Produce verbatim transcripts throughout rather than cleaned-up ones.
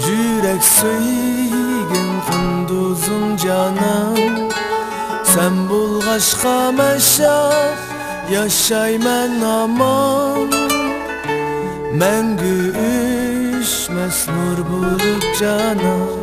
يۈرەك سۆيگەن قۇندۇزۇم جانان، سەن بولغاچقا مەن شاد، ياشايمەن ھامان، مەڭگۈ ئۆچمەس نۇر بولۇپ جانان.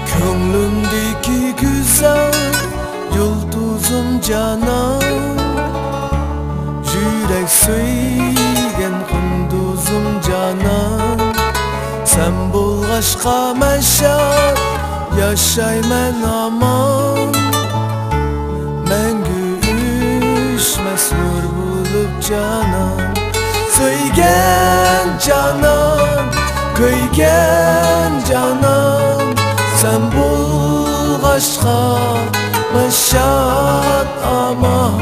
كۆڭلۈمدىكى گۈزەل يۇلتۇزۇم جانان، يۈرەك سۆيگەن قۇندۇزۇم جانان، سەن بولغاچقا مەن شاد، ياشايمەن ھامان، مەڭگۈ ئۆچمەس نۇر بولۇپ جانان. سۆيگەن جانان، كۆيگەن جانان، سەن بولغاچقا مەن شاد ئامان.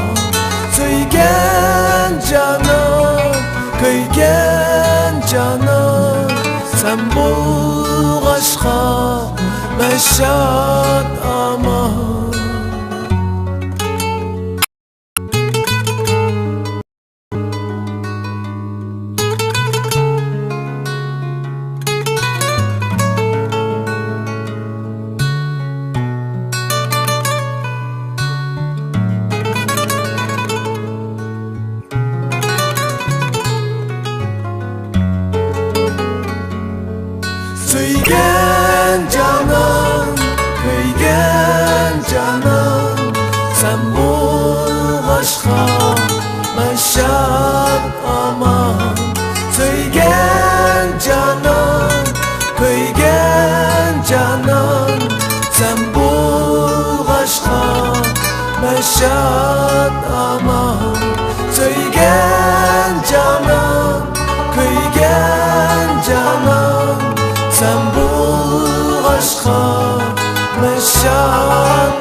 سۆيگەن جانان، كۆيگەن جانان، سەن بولغاچقا مەن شاد ئامان. سۆيگەن جانان، كۆيگەن جانان، سەن بولغاچقا مەن شاد ئامان. سۆيگەن جانان، كۆيگەن جانان، سەن بولغاچقا مەن شاد ئامان. سۆيگەن جانان، كۆيگەن جانان، سەن بولغاچقا مەن شاد